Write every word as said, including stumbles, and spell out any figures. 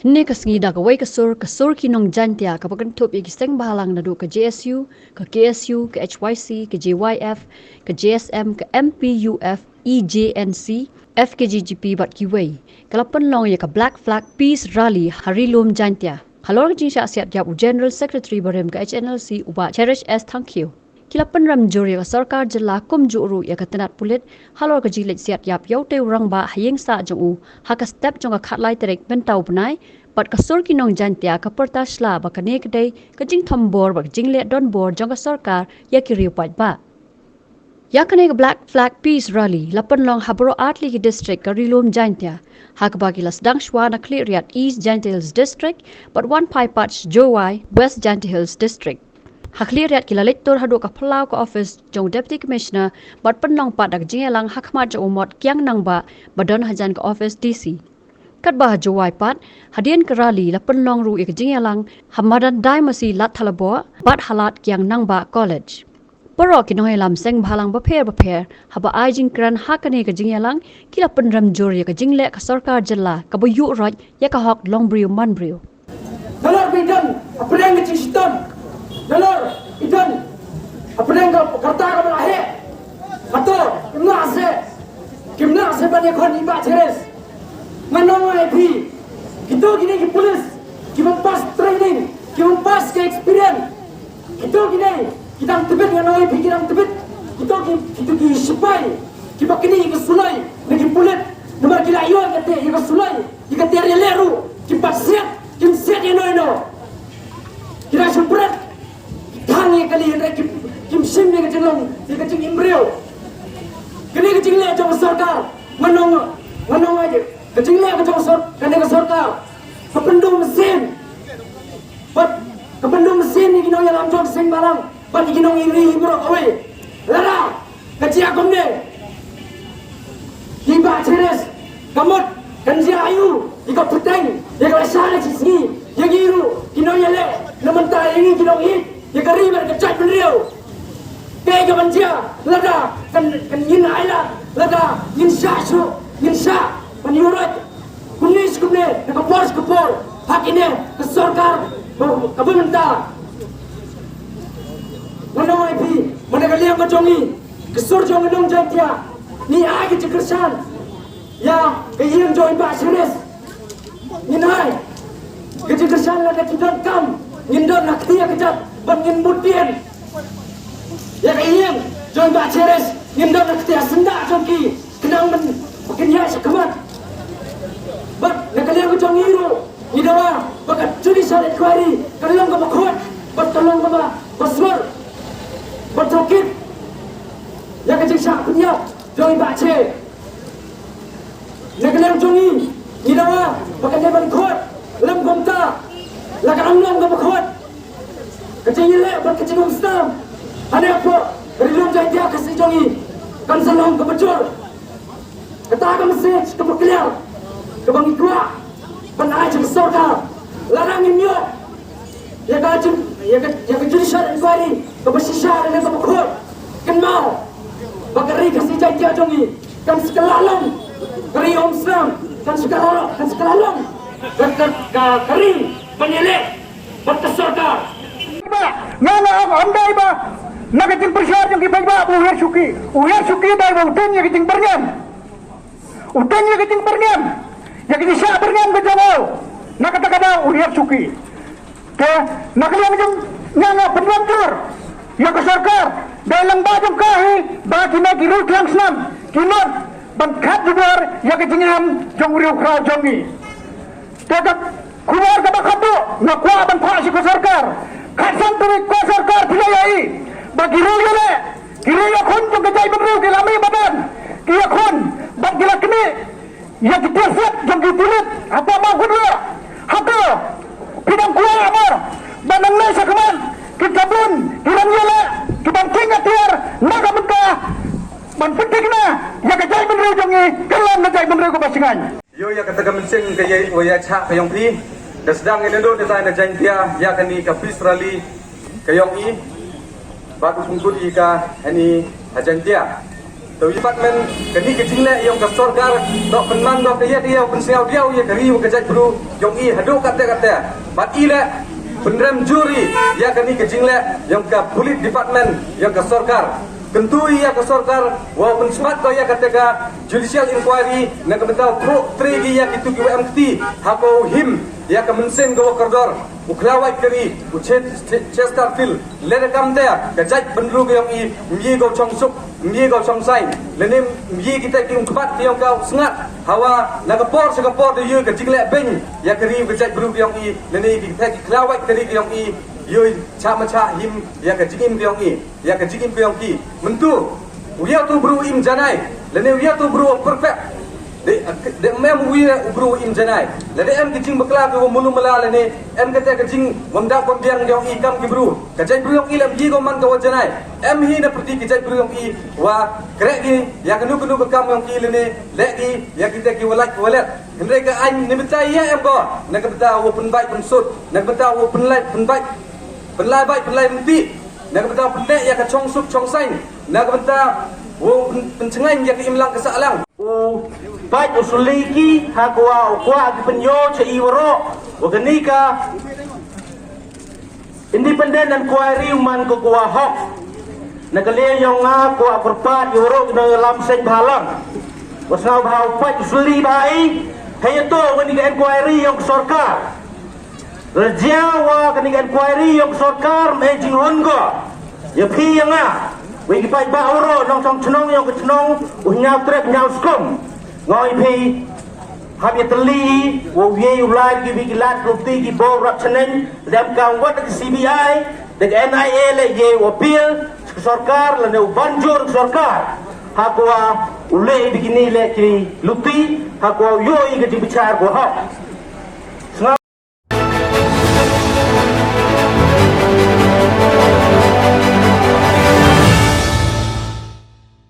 Ynne ka sngi da kawei ka sur, ka sur ki nong Jaintia kaba kynthup ïa ki seng bhalang naduh ka J S U, ka K S U, ka H Y C, ka J Y F, ka J S M, ka M P U F, E J N C, F K J G P bad kiwei, ka la pynlong ïa ka Black Flag Peace Rally ha Ri Lum Jaintia. Halor ka jingshah siat ïap u General Secretary barim ka H N L C u Bah Cherish S Thangkhiew. Ki la pynrem jur ïa ka sorkar jylla kumjuh ruh ïa ka tnat pulit halor ka jingleit siat ïap ïa utei u rangbah ha ïing sah jong u ha ka step jong ka khatlai tarik mynta u bnai, bad ka sur ki nong Jaintia ka pyrta shla ba kane ka dei ka jingthombor bad ka jingleh donbor jong ka sorkar ïa ki riew paidbah. Ïa kane ka Black Flag Peace Rally la pynlong ha baroh artylli ki district ka Ri Lum Jaintia, ha kaba ki la sdang shwa na Khliehriat, East Jaintia Hills District, bad wan phai pat sha Jowai, West Jaintia Hills District. Ha Khliehriat ki la leit tur haduh ka phyllaw ka office jong u Deputy Commissioner bad pynlong pat da ka jingïalang ha khmat jong u Mot Kiang Nangbah ba don hajan ka office D C. Katba ha Jowai pat, hadien ka rally la pynlong ruh ïa ka jingïalang ha madan Daimusi Lad Thalabo bad ha lad Kiang Nangbah College. Baroh ki nongïalam seng bhalang bapher bapher haba ai jingkren ha kane ka jingïalang, ki la pynrem jur ïa ka jingleh ka sorkar jylla kaba ïuh roit ïa ka hok long briew man briew. Nalor ba i don hapdeng ka jingshitom, nalor i don hapdeng ka rta kaba la heh. Hato kim lah seh, kim lah seh ban ïakhun ïa i Bah Cherish? Ngan ong ïa phi, kito kine ki police kiba pass training, kiba pass ka experience, kito kine ki dang tbit, ngan ong ïa phi, ki dang tbit. Kito ki, kito ki sipai kiba knieh ïa ka suloi na ki pulit, namar ki la ïoh ïa kata, ïa ka suloi, ïa kata ïaleh ruh kim pat siat, kim siat ïano ïano. Ki dang shu pret, ki thang ïa kali, hynrei kim, kim shim ïa ka jinglong, ïa ka jingim briew. Kane ka jingleh jong ka sorkar, ngan ong, ngan ong ïa ka jingleh ka jong sor-, kane ka sorkar ka pynduh mynsiem. Bad ka pynduh mynsiem ïa ki nongïalam jong ka seng bhalang bad ïa ki nongïalam baroh kawei. Lada ka jia kumne, i Bah Cherish, ka mut kan jia aïu ïa ka pateng ïa ka lashai lashisngi ïa ngi ruh ki nongïaleh, na mynta ïa ngi ki nongïeit ïa ka ri bad ka jaitbynriew? Kaei kaban jia lada kan, kan ngin ailad, lada ngin shah shuh, ngin shah ban ïuh roit kumne shi kumne na ka por shi ka por ha kine ka sorkar kaba mynta? Ngan ong ïa phi, man la ka liang ka jong ngi, ka sur jong ngi nong Jaintia, ngi ai ka jingkyrshan ïa ka ïing jong i Bah Cherish. Ngin ai ka jingkyrshan lada ki donkam, ngin don ha kti ha kjat bad ngin bteng ïa ka ïing jong i Bah Cherish, ngin don ha kti ha syndah jong ki khnang ban pynïaid shakhmat. Bad na ka liang ka jong ngi ruh, ngi dawa ba ka judicial inquiry kan long kaba khuid bad kan long kaba, ba sngewbha ban tohkit ïa ka jingshah pynïap jong i Bah Cherish. Na ka liang jong ngi, ngi dawa ba ka dei ban khuid, lym kumta la kan ym long kaba khuid. Ka jingïaleh bad ka jingumsnam hangne hapoh Ri Lum Jaintia Khasi jong ngi kan sa long kaba jur. Kata ka message kaba clear kaba ngi kwah ban ai sha ka sorkar. Lada ngim ïoh ïa ka jing, ïa ka, ïa ka judicial inquiry kaba shisha ne kaba khuid, kynmaw ba ka ri Khasi Jaintia jong ngi kan sa kylla long ka ri umsnam, kan sa kylla, kan sa kylla long ka, ka, ka, ka ri ban ïaleh bad ka sorkar. Ba nga nga ong ym dei ba na ka jingpyrshah jong ki paidbah ba u hiar shuki. U hiar shuki dei ba u don ïa ka jingbyrngem. U don ïa ka jingbyrngem, ïa ka jingshah byrngem ka jong u na kata ka daw u hiar shuki. Te na ka liang jong nga nga pynlong jur ïa ka sorkar, dei lang ba jong ka hi ba kine ki riew thrang snam ki nud ban khatduh ïa ka jingim jong u riew khraw jong ngi. Te ka khubor kaba khatduh nga kwah ban phah sha ka sorkar. Khatsan tylli ko sorkar phi la ïohi ba ki riew ïaleh, ki riew ïakhun jong ka jaitbynriew ki la mih madan, ki ïakhun bad ki la knieh ïa ki tiar set jong ki pulit hapoh Mawkynrew. Hato phi dang kwah mo ba nangne shakhmat kita bun ki nongïaleh ki ban kieng atiar na ka bynta ban pynthikna ïa ka jaitbynriew jong ngi, ka long ka jaitbynriew kaba shngaiñ. Ïoh ïa kata ka mynsiem ka ïa, wa ïa chah ka yong phi. Da sdang ïa naduh da tai na Jaintia ïa kane ka peace rally ka yong i. Bad u pynkut ïa ka hani ha Jaintia. Te u department kani ka jingleh yong ka sorkar, to pynman do ka ya ka ya u pynsngew diaw ya ka ri wa ka jaitbru yong i haduh kate kate. Bad i leh pynrem juri ya kani ka jingleh yong ka police department yong ka sorkar. Kyntu i ya ka sorkar wa u pynsmat ko ya kate ka judicial inquiry na ka bynta u khruh tri ki ya kitu ki wa em kti ha ko u him ya ka mynsiem ka wa kordor. U khlawait ka ri u Che- Che- Chesterfield. Lada kam te ka jait bynru ka yong i myi ko chong suk myi ko chong sain. Lane myi kita ki ung kbat ka yong ka u sngat hawa na ka por sa ka por da yoi ka jingleh beny ya ka ri ka jait bynru ka yong i. Lane ki kita ki khlawait ka ri ka yong i yoi cha ma cha him ya ka jingim ka yong i ya ka jingim ka yong ki. Myntu u ya tu bru im janai lane u ya tu bru perfect. De de mem u ya u bru im janai. Lade em ki jing bakla ka wa mulu mala lane em kata ka jing wam da wam biang yong i kam ki bru. Ka jait bru yong i lem yi ko man ka wa janai. Em hi na prti ki jait bru yong i wa krek ki ya kanu kanu ka kam yong ki lane lek ki ya kita ki walait ka walet. Hynrei ka ain ni bita ya em ko na ka bita wa pynbait pynsut na ka bita wa pynlait pynbait pynlai bait pynlai mti na ka bita pynlek ya ka chong suk chong sain na ka bita wa pyn- pynchengain ya ka imlang ka sahlang. U pait u suli ki ha kwah u kwah ki pynyo cha i waroh wa kani ka independent inquiry u man ko kwah hok. Na ka liang yong nga kwah pyrpat i waroh ki nong lam seng bhalang. Wa sngaw bha u pait u suli bha i. Hei to kani ka inquiry yong ka sorkar. Rajia wa kani ka inquiry yong ka sorkar me jinghon ko. Ya phi ya nga. Wi ki pait ba uro nong chong chnong yong ka chnong u nyau trek nyau skum. Ngoi phi hap ya teli wa u ye u lai ki wi ki lat ruti ki bor rap chneng dem ka wat ki C B I de ka N I A le ye u appeal ka sorkar lane u banjur ka sorkar. Ha kwah u le bikini le ki luti ha kwah u yo i ka jibichar ko hok.